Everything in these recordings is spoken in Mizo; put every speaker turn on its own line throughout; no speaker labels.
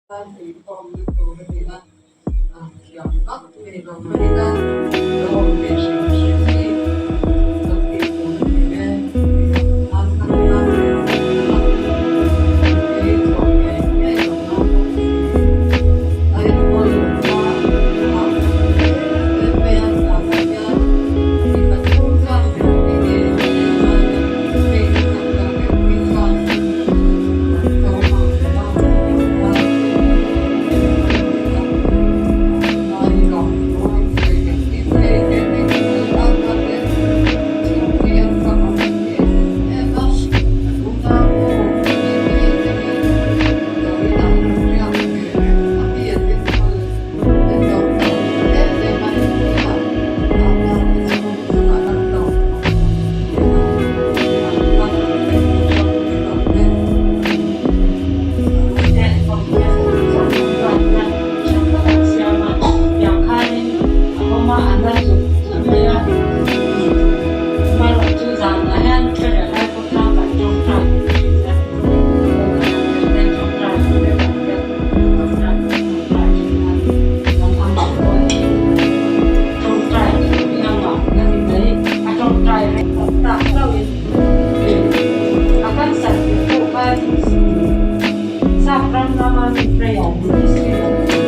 Tan inkhawmna tur a ni a, a thiam vak nei lo mah ila lo awm ve hrim hrim hi kan tih tur a ni e. An kan tan ve theihna a ei chhuah ngei ngei lo ngai bawk si. A enkawl loh chuan a hausak em em mai a, zanah hian mi pathum chuan enge enge hmeichhe chak lo deuh hi chuan
A cancer tih pawh khan sap ram rama mi prayer ministry an tih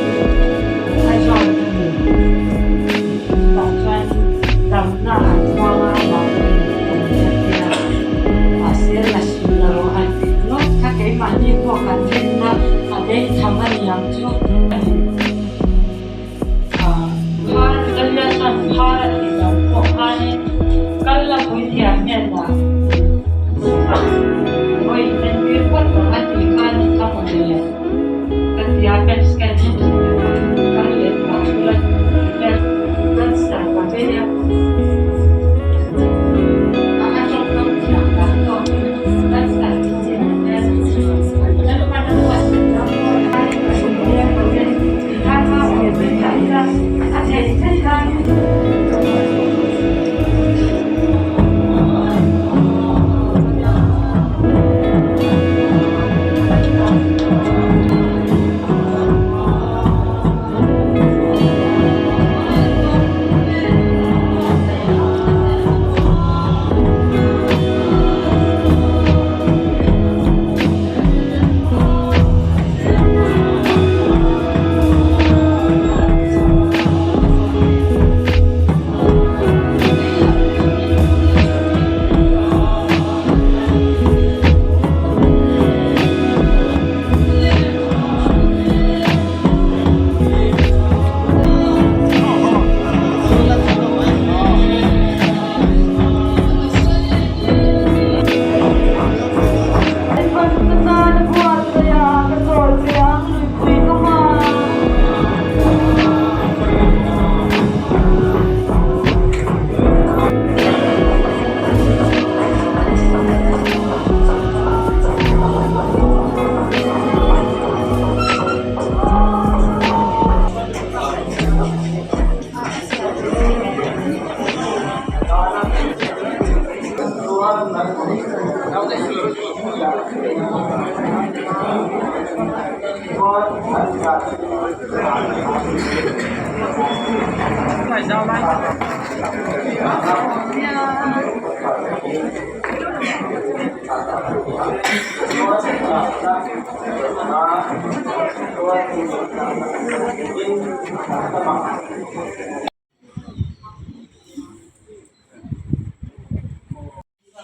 hi a join a ni. Chutah chuan damna an hmang a, mahni an inentir a, mahse la sul lo an tih ringawt kha keimahni pawh kan rinna a bei tham a ni ang chu a ni. Phar Kalia chuan phar a tih loh pawh khanin kal la puithiam hnenah vawi entir phawt rawh a tih khan a hmu leh ka ti a, PET scan chu kal leh phah thul a ti cancer ka vei a, a tawngkam thiam dan tawkin cancer chin hian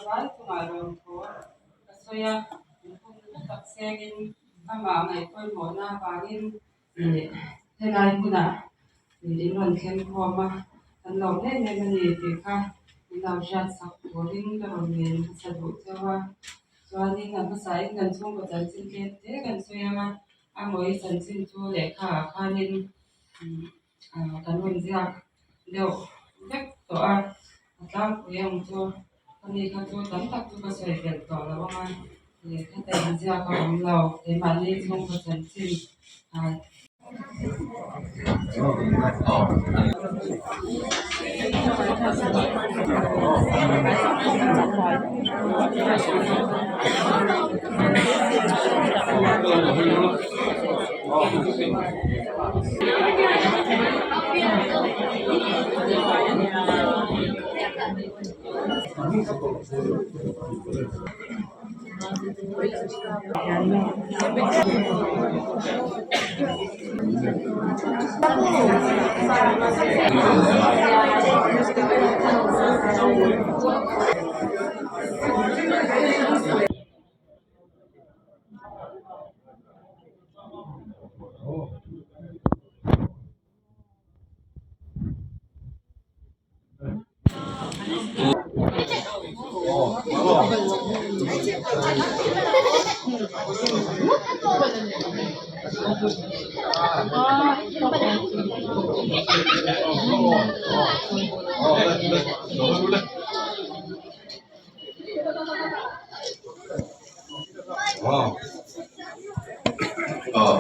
Vai chungah rawn thaw ka sawi a, inkhawm nasa tak sengin amah ngaih pawimawhna avangin ih helai hmunah ih in rawn thleng khawm a, kan lo em em a ni tih kha min lo hriat sak turin ka rawn ngen hmasa duh cheu a, chuanin a hmasain kan chhungkaw chanchin tlem te kan sawi ang a, a mawi chanchin chu lehkha ah khanin ih kan rawn ziak deuh vek tawh a, a tlangpui ang chu ani kha chu tam tak chu ka sawi belh tawh lo ang a, ih khata inziak a awm lo keimahni chhungkaw chanchin ah.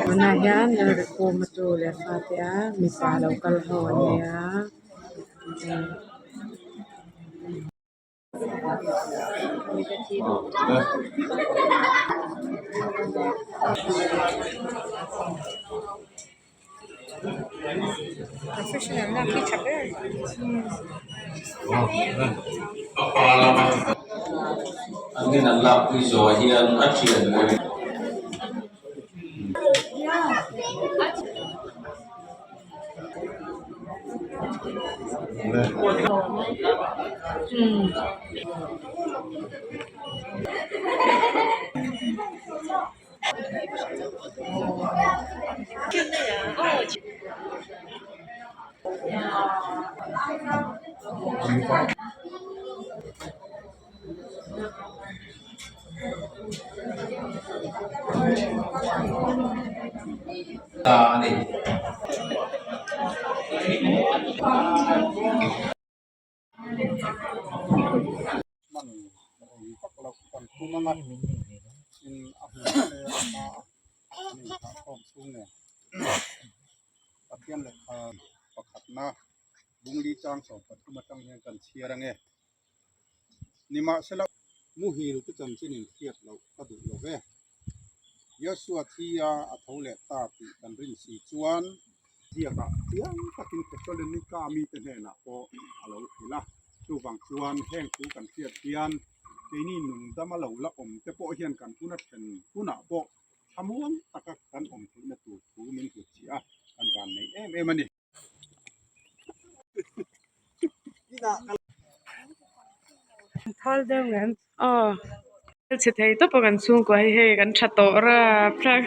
Tunah hian Lalrikhuma tu leh fate a mipa lo kal ho an nia.
Ta a ni.
Hman rei vak loh kan tum ang a, in a hmun te a hma a an inthahkhawm chhung nen Pathian lehkha pakhatna Bungli chang 13 atang hian kan chhiar ange. Nimahsela muhil te chanchin in hriat loh ka duh lo ve. Yosua thi a a tho leh ta tih kan rin si chuan ziakah chiang takin Thessalonika mite hnenah pawh a lo hrilh a. Chuvang chuan heng thu kan hriat hian keini nungdama lo la awm te pawh hian kan hun a thlen hunah pawh thlamuang taka kan awm theihna tur thu min hlutchhiah a, kan van nei em em a ni.
Thal deuh ngem aw chhe thei tawp a kan chhungkua hi hei kan tha tawh rap rap.